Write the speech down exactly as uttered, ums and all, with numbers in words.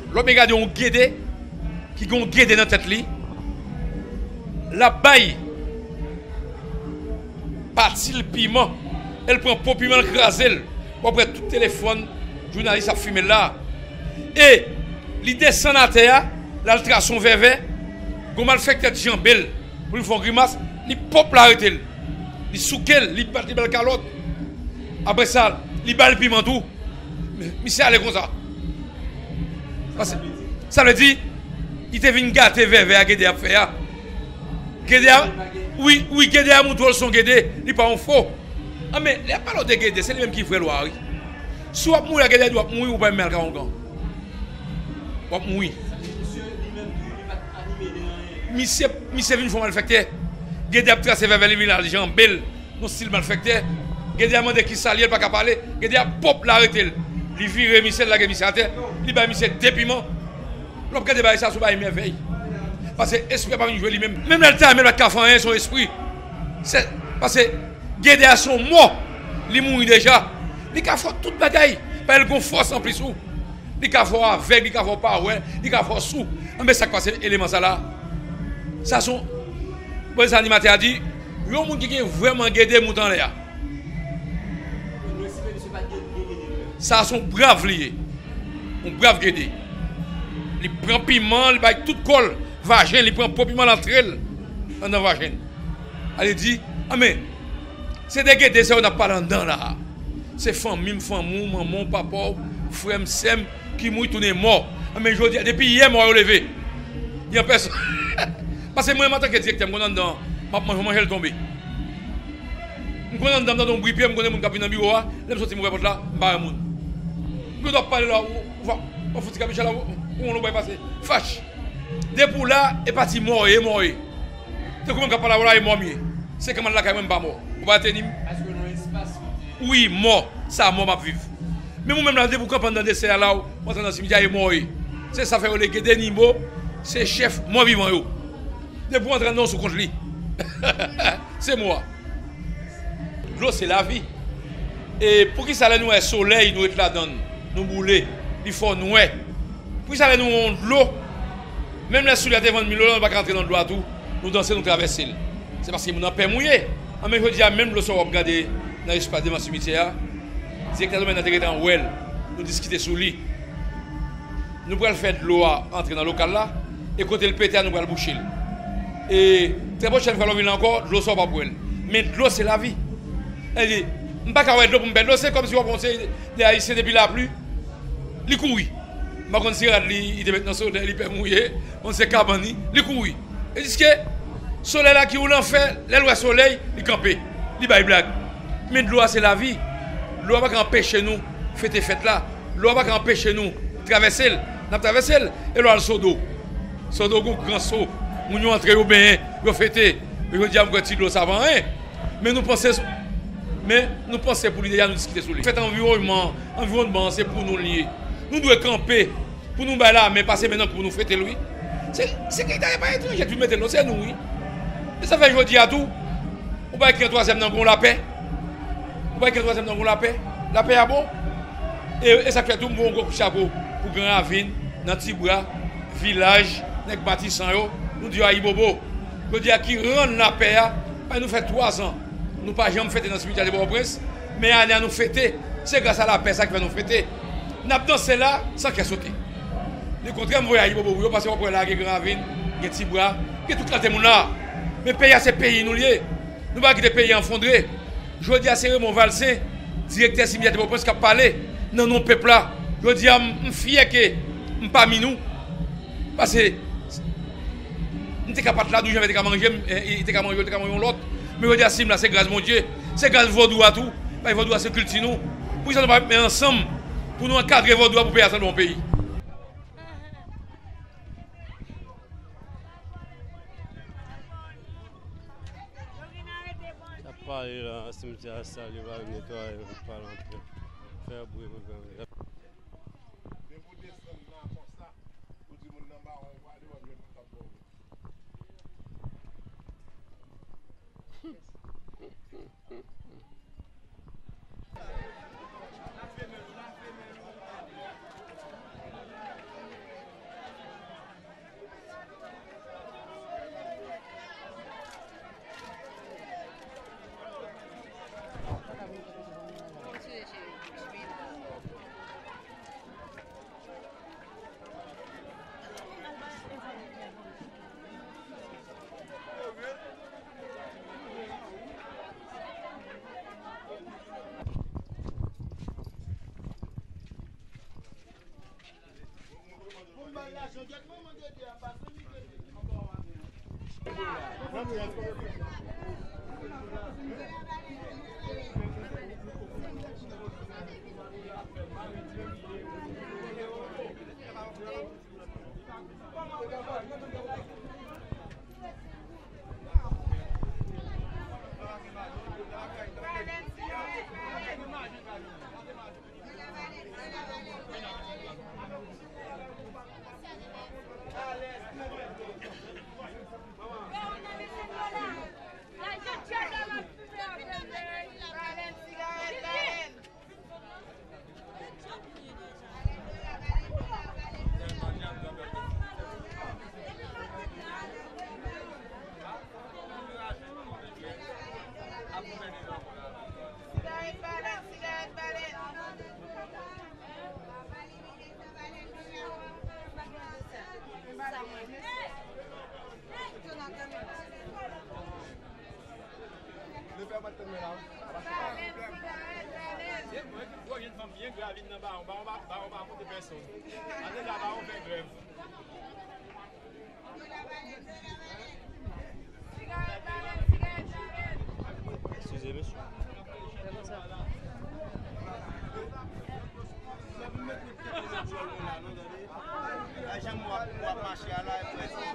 Lè w byen gade yon Gede ki gen yon Gede nan tèt li, l ap bay pati l piman, e l pran po piman, l kraze l. W ap wè tout telefòn jounalis ap fimen l la. E li desann atè a, l al trase yon vèvè, gon malfektè t janbe l pou l fè yon grimas, li pòp la arete l. Li souke l, li bat, li ba l kalòt. Apre sa, li ba l piman tou. Misye ale konsa. Paske, sa vle di, li te vin gate vèvè a Gede ap fè a. Gede a, wi, wi, Gede a montre w l se yon Gede, li pa yon fo. Anben, lè y ap pale w de Gede, se li menm ki vrè lwa a, wi. Si w ap mouri a Gede, w ap mouri, ou pa menm al ka ongan. W ap mouri. Misye, misye vin fè malfektè. Gede ap trase vèvè, li vin al janbe l. Yon stil malfektè. Gede a mande kisa l ye, l pa ka pale. Gede a pòp la arete l. Li vire misye, l lage misye atè. Li bay misye de piman. Lè w ap gade bagay sa, se yon bagay mèvèy. Paske espri a pa vin jwe li menm. Menm lè l ta renmen, l pa t ka fè anyen, se yon espri. Se, paske Gede a se yon mò. Li mouri deja. Li ka fè w tout bagay. Paske l gon fòs anplis ou. Li ka fè w avèg, li ka fè w pa wè, li ka fè w sou. Anben, sa k pase eleman sa la? Sa se yon, bon, sa animatè a di, yon moun ki gen vrèman Gede moute anlè a. Sa se yon brav li ye. Yon brav Gede. Li pran piman, li bay tout kò l, vajen, li pran po piman, l antre l anndan vajen. Ale di, anben, se de Gede sa yo n ap pale anndan la a. Se fanmi m, fanmi w, manman w, papa w, frè m, sè m ki mouri tounen mò. Anben, jodi a, depi yè mò yo leve. Li an pèsòn. Paske mwen, antanke direktè, m konn anndan an, m ap manje, manje l tonbe. M konn anndan, m tande yon bri pye, m konnen moun k ap vin nan biwo a, lè m soti m ouvè pòt la, m pa wè moun. M gen dwa ap pale la, ou, ou, ou, ou fouti kabicha la, ou, ou, ou bay pase. Fach. Depi w la, e pati mò ye, mò ye. Tankou mwen k ap pale avè w la, e mò m ye. Se kòm al lakay mwen, m pa mò. Ou pa teni m? Paske w nan espas kote. Wi, mò. Sa mò m ap viv. Men ou menm la, depi w kanpe anndan desè a la, ou antre nan simityè a, e mò ye. Se sa fè yo rele Gede Nibo, se chèf mò vivan yo. Depi w antre anndan, w sou kont li. Se mò a. Dlo se lavi. E poukisa lè nou wè solèy, nou ret ladan l, nou boule, li fè w nwè? Poukisa lè nou wè yon dlo, menm lè soulye a te vann mil dola, nou pa ka antre nan dlo a tou, nou danse, nou travèse l? Se paske moun nan pè mouye. Anben, jodi a, menm dlo sa w ap gade nan espas devan simityè a, direktè domèn nan te gentan wè l, nou diskite sou li. Nou pral fè dlo a antre nan lokal la, e kote l pete a, nou pral bouche l. E trè pwochèn fwa lè w vin la ankò, dlo sa w p ap wè l. Men dlo se lavi. Sa vle di, m pa ka wè dlo pou m pè dlo, se kòmsi w ap wè yon seri de Ayisyen depi lapli, li kouri. M pa konn si rad li, li te met nan solèy, li pè mouye, m konn se kabann li, li kouri. E diske solèy la ki woule anfè, lè l wè solèy, li kanpe, li bay blag. Men dlo a se lavi. Dlo a pa ka anpeche nou fete fèt la. Dlo a pa ka anpeche nou travèse l. N ap travèse l. E lè w al Sodo. Sodo gon gran so. Moun yo antre, yo benyen, yo fete. Men jodi a, m kwè ti dlo sa pa anyen. Men nou panse, men nou panse pou li deja, nou diskite sou li. Fèt anviwònman, anviwònman an se pou nou l ye. Nou dwe kanpe pou nou bay lamen, pase men nan kou pou nou fete l, wi. Se, se ki ta pa etranje ki vin mete l, non, se nou, wi. E sa fè jodi a tou, ou pa ekri an twazyèm nan gon lapè. Ou pa ekri an twazyèm nan gon lapè. Lapè a bon. E, e sa k fè tou, m voye yon gwo kout chapo pou Gran Ravin, nan Tibwa, Vilaj, nèg Matisan yo. Nou di yo ayibobo. Jodi a ki rann lapè a, bay nou fè twazan. Nou pa janm fete nan simityè de Pòtoprens, men ane a nou fete. Se gras a lapè sa ki fè nou fete. N ap danse la san kè sote. Lekontrè, m voye ayibobo pou yo, paske w ap wè la, gen Gran Ravin, gen Tibwa, gen tout kalite moun la. Men peyi a se peyi nou l ye. Nou pa kite peyi a anfondre. Jodi a se Raymond Valcin, direktè simityè de Pòtoprens, k ap pale nan non pèp la. Jodi a, m, m fyè ke m pami nou. Paske m te ka pa t la, Douz Janvye te ka manje m, e, e, te ka manje, te ka manje yon lòt. Men jodi a, si m la, se gras Bondye. Se gras vodou a tou. Paske vodou a se kilti nou. Poukisa nou pa met men ansanm pou nou ankadre vodou a pou peyi a sanble yon peyi? Sa pale la, simityè a sal, yo pa vin netwaye, yo pale anpil. Fè bri pou granmè. Depi w desann la konsa, ou di moun nan ba w yon vwa, li wè jwenn moun k ap ba w. Premye fanm byen grav vin nan bawon, bawon pa, bawon pa konte pèsonn. An deja bawon fè grèv. Eskize, mesye. A jan w ap, w ap mache a la, e prèske.